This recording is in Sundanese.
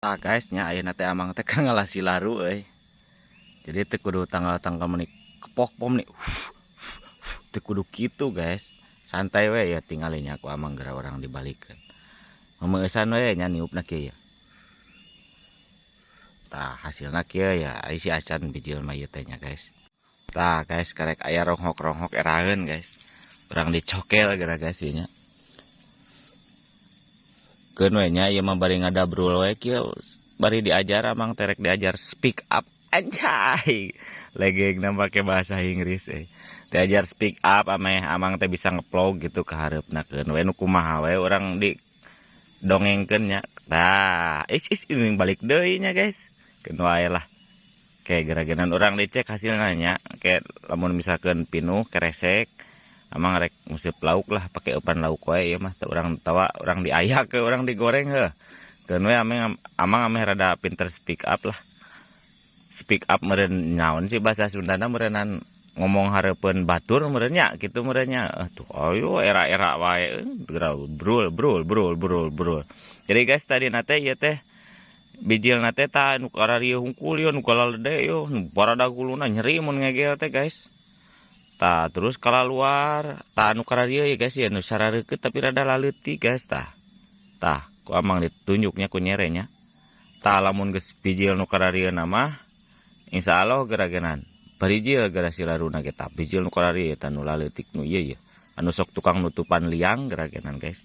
Tah guys nya, ayeuna teh amang teh keur ngalah silaru euy. Jadi teu kudu tanggal-tanggal meuni kepok pom nih. Teu kudu kitu, guys. Santai we ya, tingali nya ku amang geura urang dibalikeun. Memeusan we nya niupna kieu ya. Tah, hasilna kieu ya, ai si acan bijil mah ieu teh nya, guys. Tah guys, karek aya ronghok-ronghok eraeun, guys. Urang dicokel geura, guys, ieu nya. Keun we nya, ieu mah bari ngadabrul we kieu, bari diajar amang terek diajar speak up, anjay. Legengna make bahasa Inggris eh. Diajar speak up ameh amang teh bisa ngevlog gitu ke hareupna, keun we nu kumaha we urang di dongengkeun nya. Tah, is is ini balik deui nya, guys. Keun wae lah. Kayak geragenan urang dicek hasilnya nya. Kayak lamun misalkan pinuh keresek, amang rek nguseup lauk lah, pakai eupan lauk wae ieu mah, teu urang tawa urang diayak ke urang digoreng heuh. Keun we ameng amang ameh rada pinter speak up lah. Speak up meureun naon sih bahasa Sundana, meureunnan ngomong hareupeun batur meureun nya kitu meureun nya. Tuh ayo era-era wae geura brul brul brul brul brul. Jadi guys, tadi teh ieu teh bijilna teh tah nu kararieu hungkul ieu, nu kalalede ieu, nu parada guluna, nyeri mun ngegel teh, guys. Tah, terus kalaluar tah anu kararieu ya, guys ya, nu sarareukeut tapi rada laleutik, guys, tah. Tah, ku amang ditunjuknya ku nyere nya. Tah, lamun geus bijil nu kararieu mah insyaallah geragenan barijil geura silaruna ge. Tah, bijil nu kararieu tah, nu laleutik nu ieu ya. Anu sok tukang nutupan liang geragenan, guys.